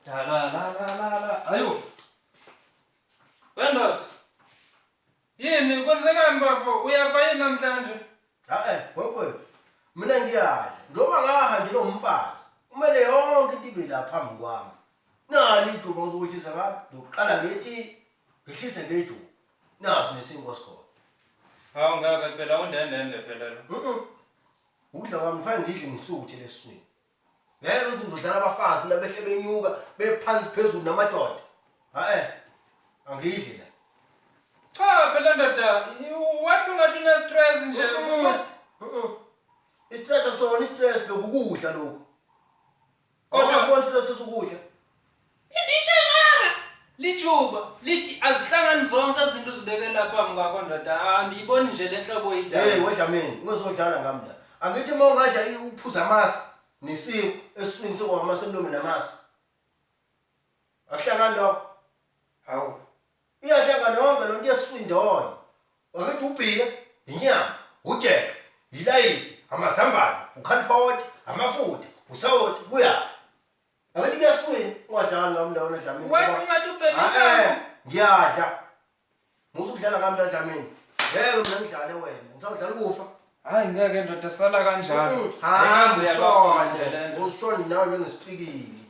La la la la la la. Ayo. Wendoda. Yini kwenzekani bafo? Uyafa yini namhlanje? Ha-eh, mfowethu. Mina ngiyadla. Njengoba ngahanjelwa umfazi, kumele yonke into ibe la phambi kwami. Nali ijuba ngizokwehlisa ngalo, ngiyoqala ngeti, ngehlise ngejuba. Naso nesinkwa sikhona. Hawu ngeke phela undendende phela lo. Mhm. Ukudla kwami kufanele ngidle ngisuthe lesiswini. Ngeke ukuthi ngizodlala abafazi mina behle benyuka bephansi phezulu namadoda. Ha-eh. Angidli la. Cha phela ndoda, wathi ungathi une stress nje. Mhm. I-stress akusona i-stress lokhu ukudla lokhu. Kodwa- Kodwa sibona i-stress sokudla. Indishe ngaka. Lijuba lithi azihlangani zonke izinto uzibeke lapha phambi kwakho ndoda. Andiyiboni nje le hlobo Hey oyidlayo. wedlamini, ungezodlala ngami la. Angithi uma ungadla uphuza amasi nesiko esiswini sekwamasi emlomeni namasi. Akuhlangani lokho. Hawu. Iyahlangana yonke lento yesiswini ndawonye. Angithi ubhika, inyama, ujeqe, ilayisi, amazambane, ukhalifawoti, amafutha, usawoti, kuyaphi? Angithi kuyaswini, ungadlali ngami la wena Dlamini. Wathi ungathi ubhema Ah, insangu. eh, Ngiyadla. Musa ukudlala ngami la Dlamini. Ngeke mina ngidlale wena. Ngisawudlala ukufa. Hayi ngeke ndoda sala kanjalo. Hayi, Ngeke yabakhona nje le ushone. nto. Ushone nawe njengesipikili.